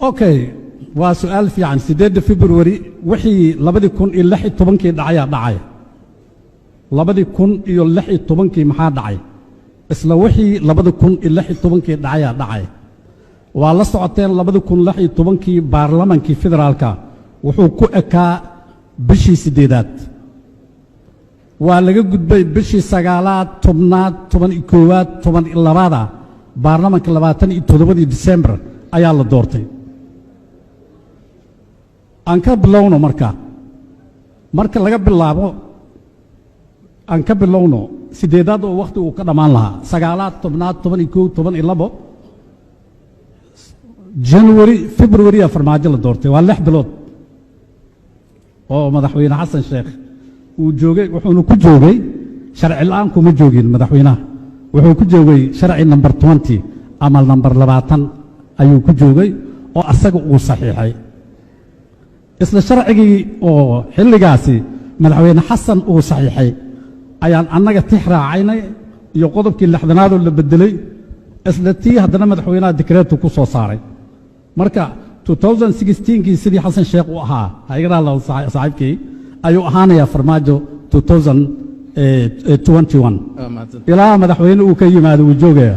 Okay, waa su-aal fiican. 8-da February wixii 2016-kii dhacayaa dhacay. 2016-kii maxaa dhacay? Isla wixii 2016-kii dhacayaa dhacay. Waa la socoteen, 2016-kii baarlamankii federaalka wuxuu ku ekaa bishii siddeedaad. Waa laga gudbay bishii sagaalaad, 10aad, 11aad, 12aada. Baarlamanka 27-dii Disembar ayaa la doortay. Aan ka bilowno marka, marka laga bilaabo, aan ka bilowno sideedaad oo wakhti uu ka dhammaan lahaa, sagaalaad, 10aad, 11, 12, January, February-a Farmaajo la doortay. Waa 6 bilood oo Madaxweyne Xasan Sheekh uu joogay. Wuxuuna ku joogay sharci la'aan kuma joogin. Madaxweynaha wuxuu ku joogay sharci number 20 ama number 20 ayuu ku joogay oo asaga uu saxiixay. Isla sharcigii oo xilligaasi Madaxweyne Xasan uu saxiixay ayaan annaga tix raacaynay iyo qodobkii 60aadoo la bedelay. Isla tii haddana madaxweynaha dikreetu ku soo saaray. Marka 2016kii sidii Xasan Sheekh u ahaa, ha iga raali saaxiibkii, ayuu ahaanayaa Farmaajo 2021 ilaa madaxweyne uu ka yimaado, wuu joogaya.